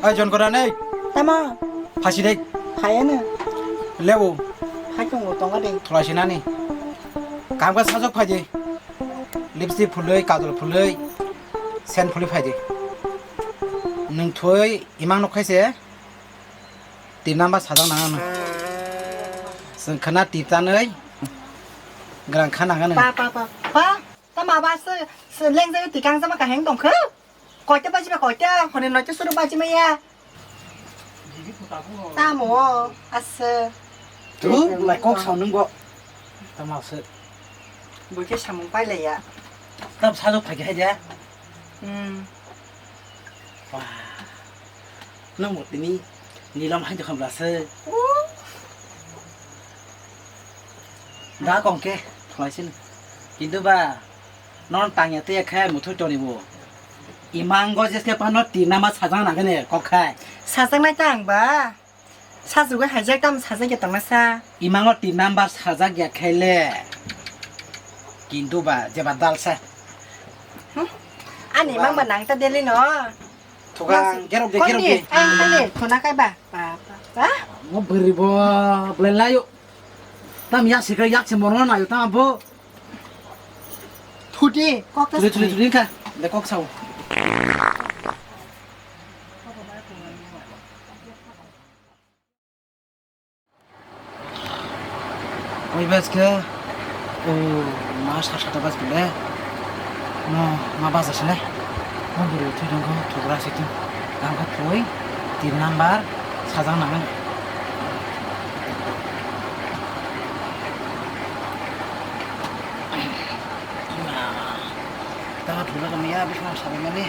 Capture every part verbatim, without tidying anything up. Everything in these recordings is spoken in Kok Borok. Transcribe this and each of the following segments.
Hai Jonkora nei. Tamo? Phasi dei. Phaiya no. Lebu. Hai tongo, tongo de. Thulai sinani. Kam ka sajok phai di. Lipstick phulwi, kajol phulwi, sen phulwi phai di. Nwng thwi imang nuk khai se. Tin number sajak nang ano. Chwng khana tip tanwi. Grang kha nang ano. Pa, pa, pa, pa. Tamo ba se, se lengjak tikang jama kaheng tongkha. Koita baji ba koita, hone noita suru baji maya. Tamo, asa. Tu, lai kok sao nung bo. Tamo se. Bo ke samung pai laya. Tam sajok phai hai dia. Hmm. Wah. Nang bo tini nilam hai dokhan bla se. Da kong ke, khlai sin. Kintu ba, non tangya te khe muthoi toni bo. Imango jeske pano tin number sajang nangene kok khai. Sajang nai tang ba. Sajagwi haijak tamo sajak ya tongna sa. Imango tin number sajak ya khaile. Kintu ba jeba dal sa. Hmm? Ani mang ba nang ta deli no. Thugang, gerok de, gerok de. Ang tani thona kai ba. Ba, ba, ba. Mo bwrwi bo, belai layo. Tam yak sikra yak se mono nayo tam bo. Thuti, kok ta. Thuti, thuti, thuti ka. De kok sao. Oi bas khe, o ma sa sata bas khe le, no ma bas asle, no bwrwi thwi dong kho thugra si tu, ang kho thwi tin number sajang nang. Tama thula kami ya, bisma sabi mani.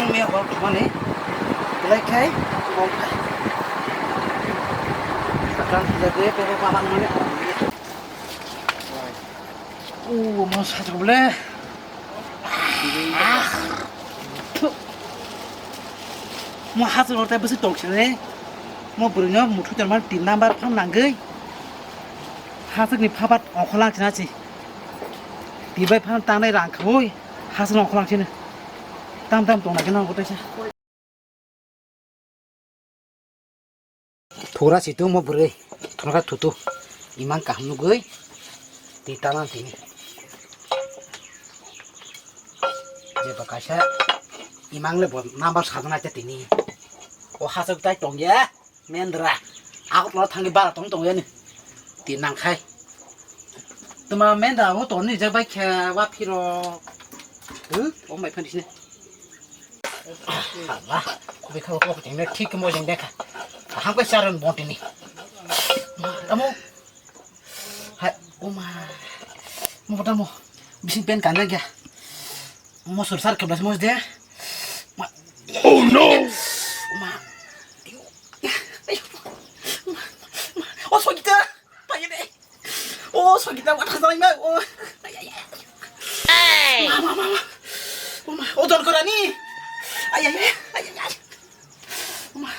Ang mia kok mani. Belai khai, bom khai. Akan thula de, pero paman mani. Oh, mau satu boleh. Ah. Mo hachwk rok tai bwswk tong sini. Mo bwrwino muthwi tongmani tin number phang nangwi. Hachwkni phapat ongkholang sina si. Tibai phang tangnai rang khwi hachwkno ongkholang sini. Tam tam tong nai khe nang bo taisa. Thura si tu mo bwrwi, thura thutu, imang kaham nugwi, twi talang tini. Jeba kaisa, imang le bo number sajana te tini. O hachwk tai tongya, mendra, Agartala thangwi bara tong tongya ni, twi nangkhai. Tuma mendra bo toni je bai khe wa phiro. Huh? O mai phani sini. Allah, kubi kha ko jeng de thik mo jeng de kha. Ham ko charon bon tini. Tamo. Hai, o ma. Mo tamo. Bising pen kan de kya. Mo sur sar keblas mo de. Ma. Oh no. Ma. Ayo. Ayo. Ma. Ma. O sogita. Pakai de. Oh, sakit amat, rasanya. Oh. Ay, ay, ay. Hey. Ma, ma, ma, ma. Oh, ma. Oh, Jon Korani. Ay, ay, ay. Ay, ay, ay. Oh, ma.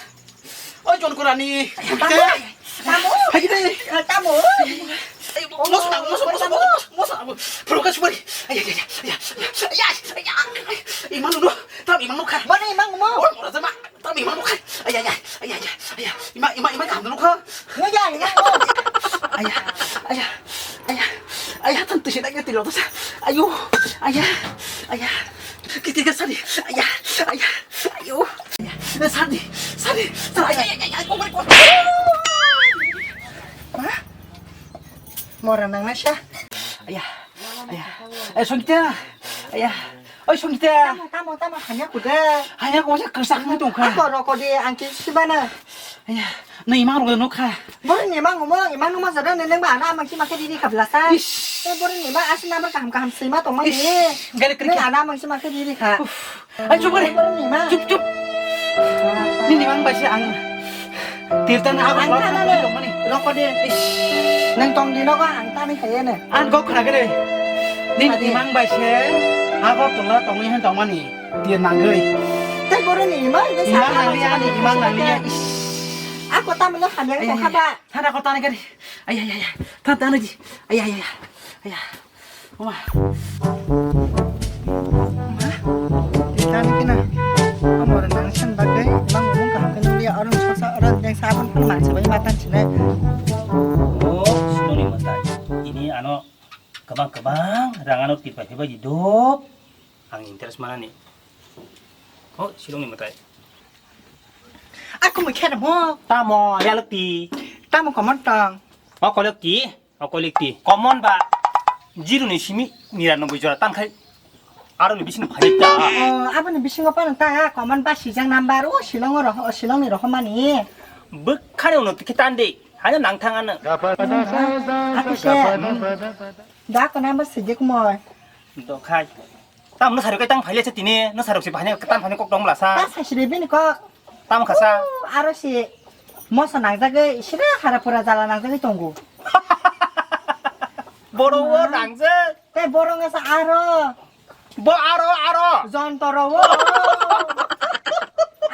Oh, Jon Korani. Ay, ay, ay. Tamu. Ay, ay, ay. Tamu. Ay, moso, moso, moso, moso, moso. Puro ka sumari. Ay, ay, ay, ay. Ay, ay, ay. Imang no. Tam imang no kha. Mana imang mo? Oh, mora sama. Tam imang nukha. Ay, ay, ay, ay, ay, ay, ay, ay. Ima, ima, ima kaham nukha. Ngai ya, ngai ya. Ay, ay, ay, ay, ay, ay, tam tisi nang tilo sa. Ayo, ay, ay, ay. Kiti ka sari. Ay, ay, ayo. Ay, sari, sari, sari. Ay, ay, ay, ay, oh my God. Ha? Mora nang na siya. Ay, ay, ay, Songita. Ay. Oi, Songita. Tamo, tamo, tamo, hanya kuda. Hanya ko sa kwsak ni tongkha. Ako roko de, ang ke sibana. Aya, no imang rok no kha. Bor ni imang mo, imang no ma jada ne neng ba ana mang si ma khe diri kha blasa. Ish. E bor ni imang asi number kaham kaham sima tong ma ni. Ish, gale kri. Neng ana mang si ma khe diri kha. Ai, chuk re. Bor ni imang. Chup, chup. Ni imang ba si ang. Tirtan abo ang tana ne. Roko de. Ish. Neng tong di no ko ang tani khaye ne. An kok khna kre. Ning imang bai se. Abo tongla tongwi han tongmani. Tir nangwi. Tei boro ni imang de. Imang nangli ani imang nangli. Ish. Ako tamle hamya ko haba. Thana ko tani kre. Ay ay ay. Tan tan di. Ay ay ay. Ay. Oma. Oma. Tani kina. Tirpai phaibai di do. Ang interest manani. Oh, silongni mwtai. Ako mui khe mo. Tamo, ya lukti. Tamo komon tong. O kolekti, o kolekti. Komon ba zero ni simi niranoboi jora tan khai. Aro ni bising phai ta. Oh, abo ni bisingo pano ta komon ba sijak number o silongo roho, silongni rohomani. Bwkhani uno tikhe tan de. Hanya nang thang ano. Ako se. Da ko number sijak mo. Do khai. Tam no sarok tang phaile se tini, no sarok se bahane tam phane kok dong bla sa. Ta sa siri bini kok. Tam kha sa. Uh, aro si moso nangjagwi sira hara pura jala nangjagwi tongo. Boro o nangjak. Te boro ngasa aro. Bo aro, aro. Jontoro o.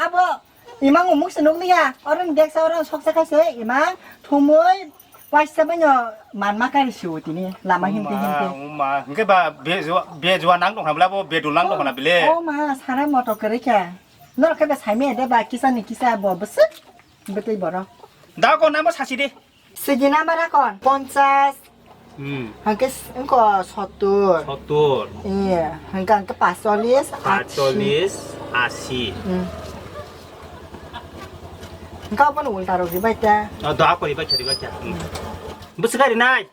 Abo imang umuk se nukliya. Oro ni deksa oro soksa khaise imang thumui. Waisa bai no manma kari siu tini lama himte himte. Uma, uma. Hingke ba bejua, bejua nang tongkha bla bo bedul nang tongkha bile. Oh ma, sara moto kere kya. Nor ke ba saime de ba kisa ni kisa bo bese. Betei boro. Da ko namo sasi de. Sigi nama rakon. Ponchas. Hmm. Hangke s-, engko sottur. Sottur. Iya, hangke, hangke pasolis, ashi. Pasolis, ashi. Hmm. Engka apa nungul taro di baca? Oh, doa ko di baca, di baca. Hmm. Besi kari nai.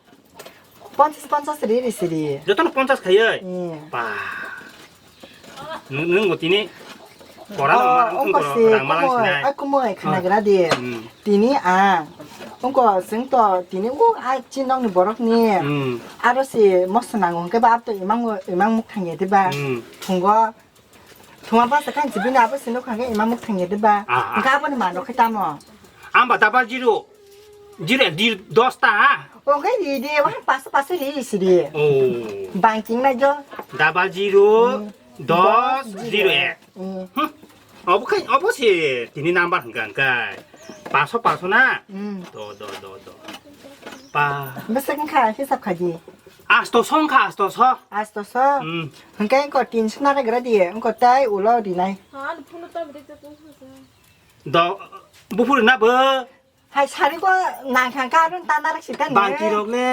Ponchas, ponchas ri, ri siri. Joto no ponchas khayoi. Iya. Pa. Nung, nung bo tini. Kora no ma, ongko si, rang malang sinai. Ai kumoi khana gra di. Hmm. Tini a. Ongko sing to tini u a chinong ni borok ni. Hmm. Aro si mos nango ke ba to imang, imang muk thangye di ba. Hmm. Thungo. Thuma ba sa kan si bini abo sino khangge ima muk thangge de ba. Ah, ah. Ga bo ni mano khe tamo. Amba double zero. Zero di dos ta, ha? O ga di de wa paso paso di si di. Oh. Banking na jo. Double zero, hmm, dos, dos, zero, zero, ek. Hmm. Hmm. Obo khai, obo si tini number hingka hingkai. Paso paso na? Hmm. Do, do, do, do. Pa. Bese kha hisab khaji. Asto song kha, asto so. Asto so. Hmm. Hingke engko tinso nare gra diye, engko tai ulo dinai. Do, buphuru na bo. Hai sari ko nang khang ka run ta narak sita ne. Bangki rok le.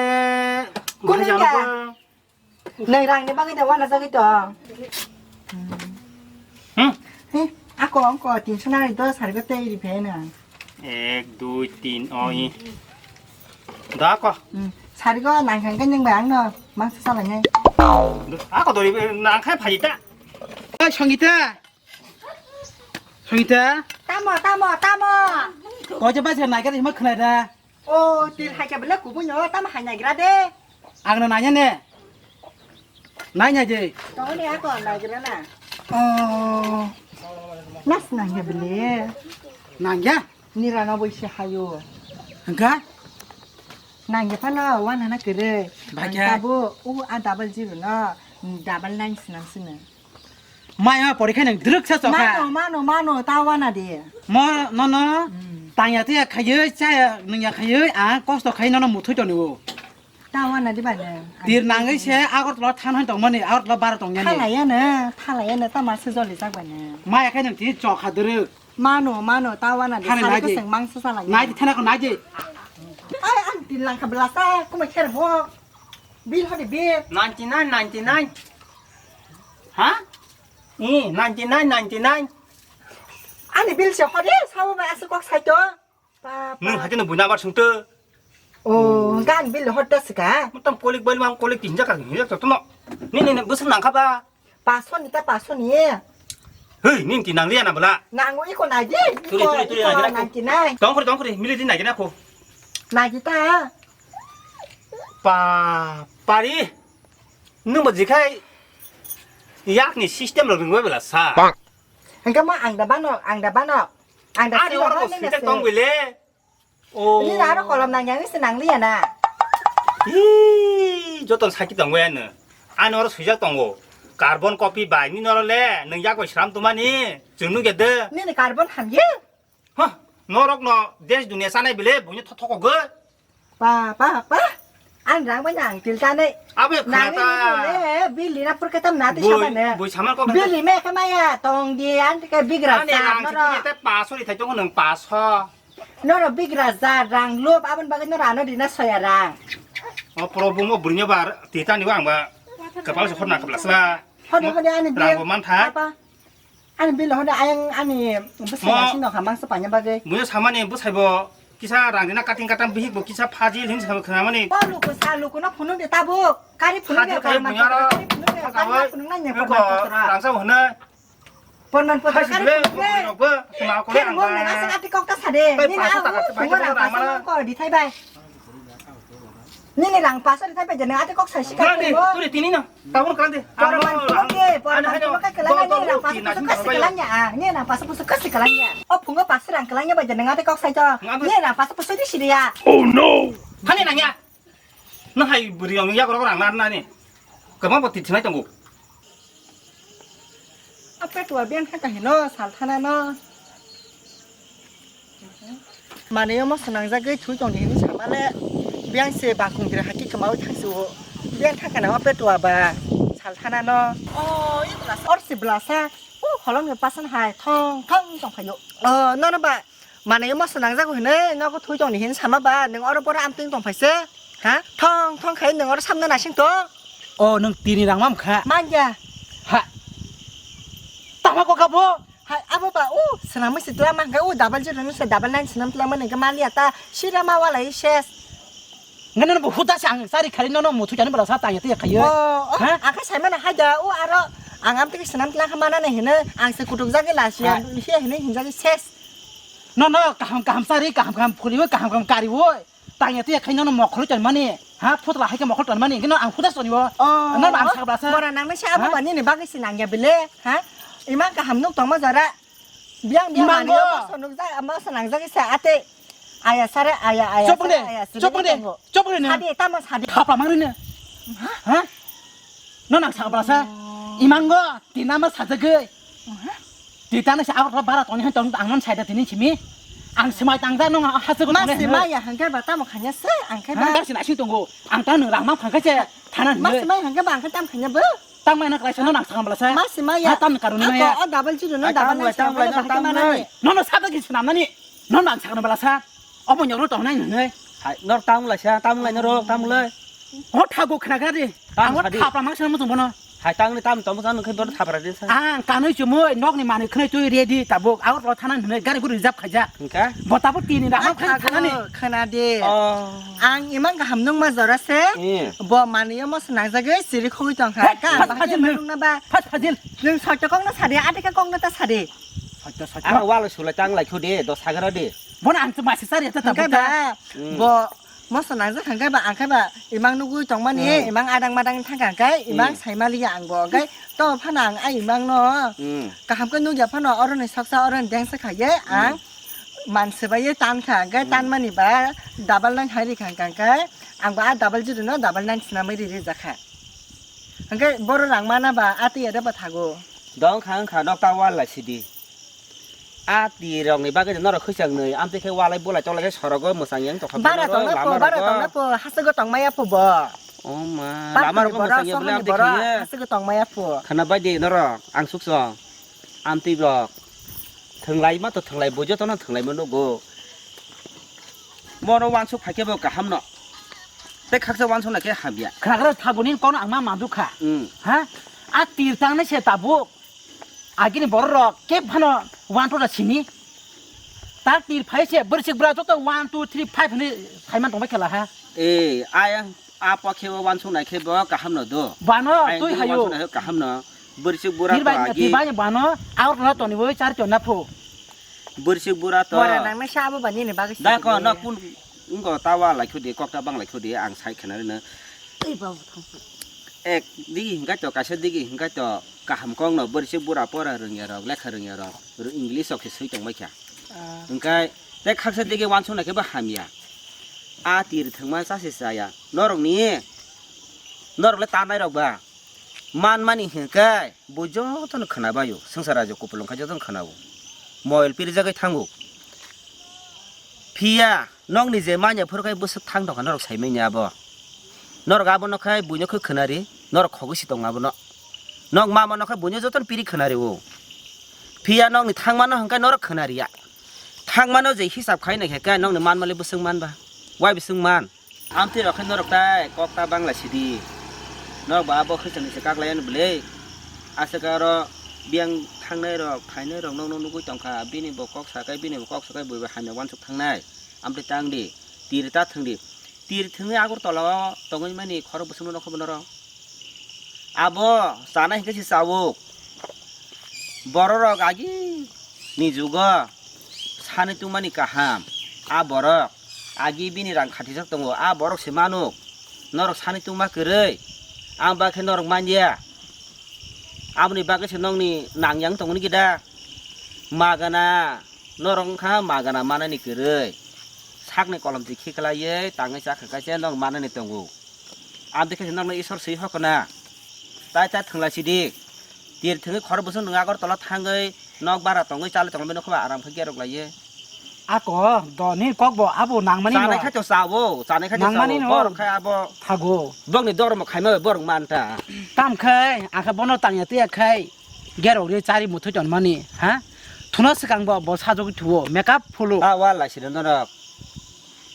Kunu bhai jano ya? Bo. Nai rang ni bagwi da wana jagwi to. Hmm? He, ako engko tinso nare do sari ko tei ri phe na. Ek, dui, tin, o, i. Da ko. Hmm. Sari ko nang khang ka nang ba ang no. Mang sa sa lai nai. Ako dori nang khai phai ta. Oi, Sangita. Sangita. Tamo, tamo, tamo. Koi je bai se nai ka ma khna da. O, til hai ka bela kubu nyo, tamo hai nai gra de. Ang na nanya ne. Nanya je. Tong ni ako nai gra na. Oh. Nas nanya bele. Nanya? Nira no boi se hayo. Hangka? Nangya phano wana na kere. Bagya. Tabu, u a double zero no, double nine sinang sini. Maya porikha nang druk sa chokha. Mano, mano, mano, ta wana de. Mo, no, no. Hmm. Tangya tiya khayoi, chaya nungya khayoi, a kosto khai no no muthui toni o. Ta wana de ba ne. Tir nangoi se Agartala thanhoi tongmani, Agartala bara tongya ni. Thalaya ne, thalaya ne, ta ma se joli jak ba ne. Maya khai nang ti chokha druk. Mano, mano, ta wana di. Thani sari naidi. Ko seng mangsa sala. Naidi, thana ko naidi. Ai, ang tin langkha belasa, kuma kher mo. Bill hodi bill. Ninety nine, ninety nine. Ha? Eh, ninety nine, ninety nine. Ani bill se hodi, sawo ba asa kok saito. Pa, pa. Nung hati no buina bar sungto. Oh, gan bill hodi sika. Mutam kolik bal mang kolik tinja ka hinja to no. Ni ni ni busuk nangkha ba. Paso ni ta paso ni. Hei, ning ti nang liya na bala. Nang iko na di. Turi, iko, turi, turi, iko nang liya na nang ko. Ti nai. Tong kore, tong kore, mili di nai na ko. Nai di ta. Pa, pari. Nung ba jikhai. Yak ni system lo ringwa bela sa. Hingke mo ang da bano, ang da bano. Ang da. Ani sila oro ko hon ni sita na se. Tong bile. Oh. Ini aro kolom nang yang se nang liya na. Ih, joto sakit tong weno. Ani oro sujak tongo. Carbon copy bai ni noro le nung yak bai sram tumani. Chunu gede. Nini carbon hamye? Hah, norok no desh dunia sanai bile bunya thothok go. Pa, pa, pa. An rang bai nang til tane. Abe khata. Nang ni le bili na pur ketam na ti. Bui, sama ne. Bui sama ko. Bili me kemaya tong di an ke bigra. Ani sa rang noro. Ti te paso ri thai tong nung paso. Noro bigra ja rang lup abon bagwi noro ano dina soya rang. O problem o bwrwino ba titani bo ang ba. Kapal se khorna kapla sla. Hode, hode, ani bil. Rang bo man tha. Apa? Ani bil hode ayang ani bwsai Mo- asing no khamang se panya bagwi. Muyo samani bwsai bo kisa rang dina kating katang bihik bo kisa phajil hin sa khamani. Bo luku sa luku no phunuk de tabuk. Kari phunuk de. Phajil kari kari muya ro. Kari phunuk de. Kari phunuk na nya ko phunuk na nya. Rang sa hone. Porman potra kari phunuk de. Phai sibile, bukuri rok bo, ma ko. Khe ang bo ba. Nang asing ati kok ta sade. Nini a u phunuk rang pasang ko di thai bai. Nini rang pasang di thai bai jene ati kok sai sikha. Nang de, turi tini no. Tabur kalang de. Porman poke, porman poke kelanya ni rang pasang pusu kasi kelanya. Ni rang pasang pusu kasi kelanya. O phungo pasang rang kelanya ba jeneng ate kok sai to. Ni rang pasang pusu di sidia. Oh no. Hani nangya. No hai buri ang ya korok rang na ni. Kama bo tithinai tongo. Ape tua biang kha kahino sal thana no. Manwi omo swnangjagwi thwi tongdi hinwi samale, biyang se bakung dira haki kwmawi thangsi o. Biyang thangkha nang o petua ba sal thana no. O, i blasa, or si blasa. O, holong ni pasan hai thong thong tong phaio. O, nono ba manwi omo swnangjago hinwi nogo thwi tongdi hinwi sama ba, nwng oro boro amtwing tong phaise. Ha? Thong thong khai nwng oro samna nasing tong. O, nwng tini rang mam kha. Manja. Ha. Tama ko kabo. Hai, abo ba, o, swnamwi se twlama hwnkhe, o, double zero no se double nine swnam twlama hwnkhe maliya ta, sira ma wala i ses. Ngano bo huda se ang chari khari nono muthu jani bala sa tang ya tei khayo. O, o, ha? Akhe sai mano hai da, o, aro ang am tei swnam twlang kha mana ne hino, ang se kutuk jagwi la siya, ha? Hiya hino hinjagwi ses. Nono kaham kaham chari, kaham kaham phuri, kaham kaham kari, o. Tangya tuya khai nono mokhorwi tonmani, ha? Phutla hai khe mokhor tonmani, hwnkhe no ang huda sonibo. Oh. Nono ang sakbla sa. Bora nangni se abo bani ni bagwi se nangya bile, ha? Imang kaham nuk tongma jora. Biang biang mani yo moso nuk jak, moso nang jak se ate. Aya sare, aya, aya sare, aya sare. Chopung de, chopung de, chopung de. Sadi, tamo sadi. Khapla mangri ne. Ha? No nang sakbla sa. Imango, tinama sajagwi. Titana se abro bara toni han tong ang non saida tini simi. Ang semai tang ja nong hasu ko. Mas semai ya hangke ba tamo khanya se ang khe ba. Dar sin asing tongo. Ang ta nang rang ma phang kha se thana. Mas semai hangke ba ang khe tam khanya bo. Tam mai na krai se no nang sakbla sa. Mas semai ya. Tam karuni ma ya. O double zero no double nine. No no sabda ki sunam nani. No nang sakbla sa. Obo nyoro tong nai nai. Hai, nor tang lai sa, tang lai nor tang lai. Ho thago khna ga de. Ang thapra mang sa mo tong bono. Hai tang ni tam tong sa nang khe dor thapra de sa. Ang kanoi chumoi nok ni manui khnai tui ready tabuk. Aur lo thana nai gari guri reserve khaja. Hingka? Bo tabuk tini da ham khaja thana ni. Khna de. Oh. Ang imang kaham nung ma jora se. Bo manui mo snang jagwi siri khogwi tong kha. Ka ba phajil nung na ba. Phaj phajil. Nung soito kong na sade, ade ka kong na ta sade. Soito soito. Ang walo sula tang lai khu de, dos hagra de. Bono ang chuma se sari ta ta. Hingke ba, bo moso nang jak hingke ba, ang khe ba, imang nugui tongmani, imang adang madang thang kha hingke, imang saimaliya ang bo, hingke to phano ang ai imang no, kaham khe nugya phano, oro ni soksa, oro ni dengsa kha ye, ang man swbai ye tan kha, hingke tan mani ba, double nine hai ri kha hingke, ang ba double zero no double nine swnamwi ri ri jak kha. Hingke boro rang mana ba, ati ya da ba thago. Dong kha wngkha, nokta wal lai sidi. A ti rok ni bagwi norok khwichang nwi amtwi khe walai bulai tolai khe sorogo mwchang yang tongkha. Bara tongna po, bara tongna po, hasago tongmaya po bo. O ma, lama rok mwchang ya bole amtwi khe. Hasago tongmaya po. Khana bai di norok, ang sukso. Amtwi rok. Thwnglai ma to thwnglai bo joto no thwnglai ma nugo. Moro wansuk phai khe bo kaham no. Tei khaksa wansuk na khe hamya. Khakra thaguni kono ang ma manduk kha. Ha? A tir tangnai se tabuk. Agini borok rok khe phano one two da sini. Ta tir phai se bwrwsik bwra joto one two three five hwnwi saiman tongbai khe la ha. E, ayang a pokhe o wansuk nai khe bo kaham no do. Bano twi hayo. Kaham no. Bwrwsik bwra to agi. Tir bai bano aur na toni bo char chon na pho. Bwrwsik bwra to. Bora nang na sabo bani ni bagwi. Da ko no kun ngo ta wa lai khudi kok ta bang lai khudi ang sai khana rina. Ei babu thang. Ek digi hingkai to kaisa digi hingkai to. Kaham kok no bwrwsik bura pora rwngya rok, lekha rwngya rok, English rok se swi tongbai kha. Hingkai tei khaksa digi wansuk nai khe bo hamya. A tir thwngma cha se chaya. Norok ni, norok le tanai rok ba man mani hingkai bo joto no khwna bai o. Swngchar raijak kupulung khai joto no khwna o. Moil piri jagwi thango. Phiya nokni je manya phuru khai bwswk thang tongkha norok sai manya abo. Norok abono khai buino khai khwnari, norok khogwi si tongo abono. Nok mama no khai buino jotono piri khwnari o. Phiya nokni thangmano hwnkhai norok khwnariya. Thangmano je hisab khai naikhe kai nokni manmali bwswk manba. Wai bwswk man? Amtwi rok khe norok tai kok ta bangla sidi. Norok ba abo khwchangni se kaklai ani bwle. Aswk aro biyang thangnai rok, phainai rok nokno nugwi tongkha, bini bo kok sakai, bini bo kok sakai, bui bai hamya uansuk thangnai. Amtwi tang di, tir ta thwng di. Tir thwngwi Agartala o tongwi mani khorok bwswkno nokho bo norok. Abo chanai hinkhe se chawuk. Bororok agi ni jugo sani tungmani kaham. A borok agi bini rang khatisok tongo. A borok se manuk. Norok sani tungma kwrwi. Ang bakhe norok manya. Aboni bagwi se nokni nangyang tongoni gida. Magana norok wngkha magana manani kwrwi. Sakni kolomtwi khiklaiwi tangwi chakha kaisa nok manani tongo. Amtwi khe nokno Isor swi hokna. Tai ta thwngla sidi. Tir thwngwi khorok bwswk nwng Agartala thangwi nok bara tongwi chali tongwi nokho ba aram khe gerok laiye. Ako doni kok bo abo nangmani chanai no. Khaito chawo, chanai khaito nangmani chawo, no. Borok khai abo thago. Bokni dormo khaima borok manta. Tam khai, akha bono tangya tuya khai. Gerok ri chari muthoi tonmani, ha? Thuno swkang bo, bo sajogwi thuo, makeup phulu. A wal lai sidi norok.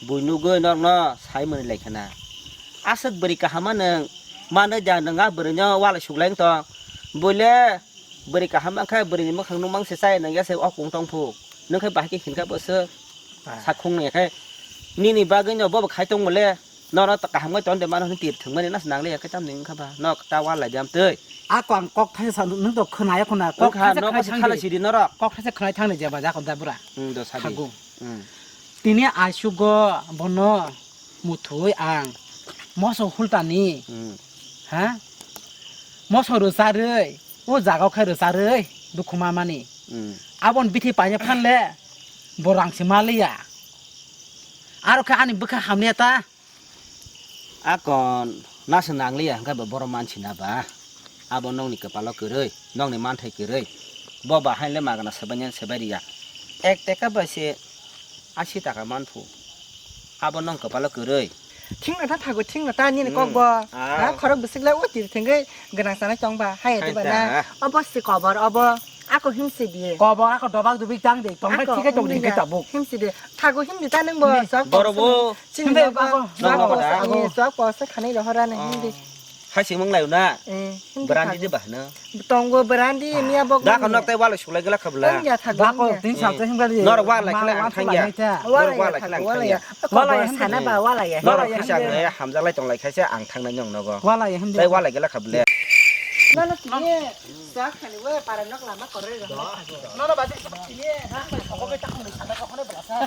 Bui nugwi norokno sai mwnwi lai khana. Aswk bwrwi kahama nwng manwi da nwng a bwrwino walai suklai wng tong. Buile bwrwi kaham wngkha bwrwini mwkhang nukmang se chaya nang ya se o kung tong phu. Nwng khe bahai khe hinkha bo swk. Ah. Sakhung nang ya khe nini bagwino bobo khai tong bole. Norok kaham khe ton de mano hwnwi tir thwngmani nas nangliya khe tamni wngkha ba. Nok ta walai de amtwi. Ako ang kok thaisa sa nwng to khwnaya khwna. Kok wngkha thaisa nok khwnai se thangdi. Khala sidi norok. Kok thaisa khwnai thangdi jeba jakon da bura. Hmm, do sadi. Thago. Hmm. Tini aisugo bono muthui ang moso hultani. Hmm. Ha? Moso rwcharwi, o jaga khe rwcharwi dukhu mamani. Hmm. Abon bithi paina phanle bo rang se maliya. Aro khe ani bwkha hamya ta. Akon nasa nangliya hwnkhe bo borok mansi na ba? Abo nokni kwpalo kwrwi, nokni manthai kwrwi. Bo bahainle magana swbainani swbai riya. Ek teka bai se asi taka manphu. Abo nong kwpalo kwrwi. Thingna ta thago, thingna ta nini kok bo. Hmm. Ah. Ha, khorok bwswk le o tir thwngwi gwnang sanai tong ba. Hai, hai diba ta, na? Ha. Obo si kobor, obo. Ako himsi di. Kobor ako dobak dubik tang di. Tong bai ako thike tong di himya. Ke tabuk. Himsi di. Thago himdi ta nung bo. Himdi. Sok boro bo. Chini himdi bo. Ako. Sok bo. Ako. Ani sok bo se khanai rohora na himdi. Hai sing mung lai na. Eh, himdi. Berandi thago. Di bah na. Tongo berandi miya bok. Da ko nok tai wala sulai gela khabla. Himya thago. Da ko himya. Tin sa te himga di. Nor wala khala ang thangya. Wala ya thago, wala ya. Wala ya himdi. Sana ba wala ya. Nor khisa hamjak lai tong lai khaisa ang thangnai nong nogo. Wala ya himdi. Tai wala gela khabla. Nono kini sak khani we para nok lama koroi rok. Nono badi kini rak bai sokok bai takung bai sana kok hone bela sa.